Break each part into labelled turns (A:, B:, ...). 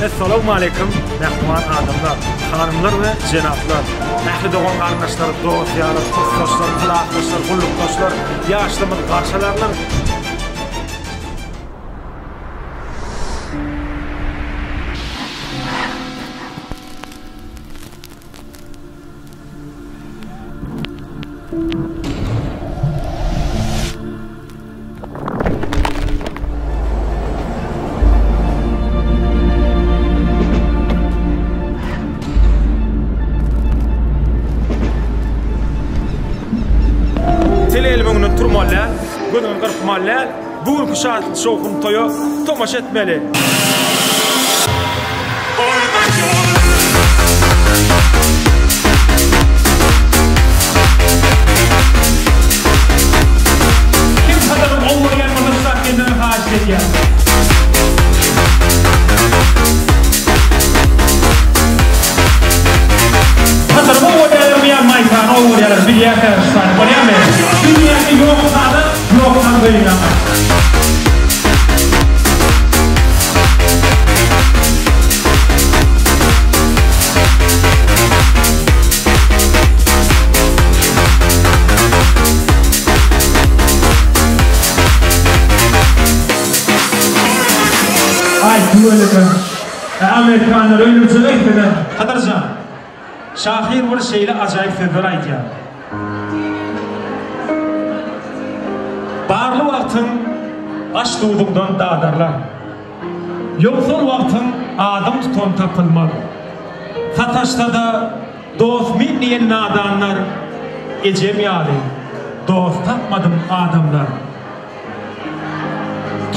A: Essalawmaleýkim mähriban adamlar, hanymlar we jenaplar, ähli dogan-garyndaşlar, dost-ýarlar, kursdaşlar, klasdaşlar, gullukdaşlar, ýaşlymyz garşylarlar. Tel eliň öňünden turmaly däl, gözüňi gyrpmaly däl, bu günki şatlyk şowhun toýa tomaşa etmeli. Kim sadagyň gowy görýän bolsa şu zat gelmegini haýyşt edýän. Sadagy gowy görýänlermi ýa Maýsany gowy görýänler bilýärkä şu zady bolýamy? Dünýäde ýok sadak ýok taňryna. Aý tüweleme. Amerikanlar öldürjek eýsene. Kadyrjan. Şahyr bir şeýle ajaýyp sözler aýdýar. Barly wagtyň aş duzuňdan dadarlar. Ýogsal wagtyň adyň tutan tapylmaz. Sataşsa-da dost men diýen nadanlar, Ejem ýaly dost tapmadym adamlar.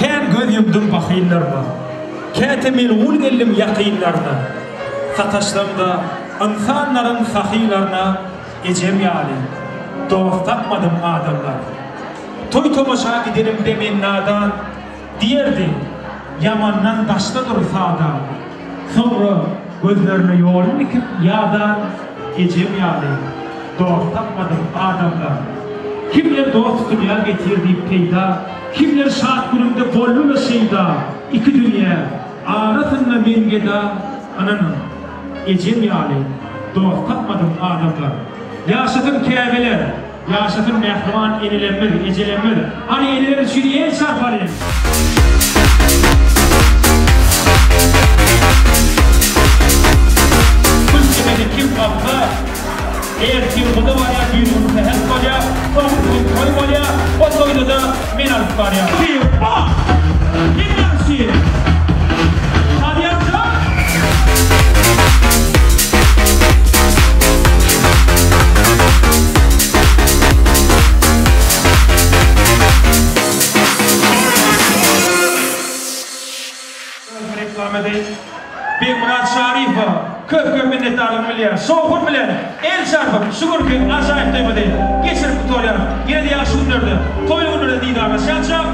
A: Kän göz ýumdum bahyllaryma, Käte melgul geldim ýakynlaryna. Sataşsam-da ynsanlaryň sahylaryna, Ejem ýaly dost tapmadym adamlar. Toý-tomaşa gidenimde men nadan, Diýerdi, Ýamandan daşda dur sada. Soňra gözlerine ýolun dikip ýadan ejem ýaly dost tapmadym adamlar. Kimler dost tutunýar getir diýip peýda, Kimler şat günümde boldy-la şeýda, Iki dünýä arasynda men geda, Ynanyň, ejem ýaly dost tapmadym adamlar. Ýaşasyn käbeler! Ýaşasyn mähriban enelerimiz, ejelerimiz. Hany eneler üçin el çarpalyň. Gül çemeni kim gapsa, ertir guda barýar, düýn gün sähet bolýar, soňky gün toý bolýar, o toýda-da men alyp barýan. Bak! Hemmäň üçin! Şadyýanjan! Özümi reklama edeýin. Begmyrat Şaryýewe köp-köp minnetdarlygymy bilýän. Şowhun bilen el çarpyp, şu günki ajaýyp toýumyzy geçirip gutarýarys. Ýene-de ýagşy günlerde, toýly günlerde didarlaşýançak!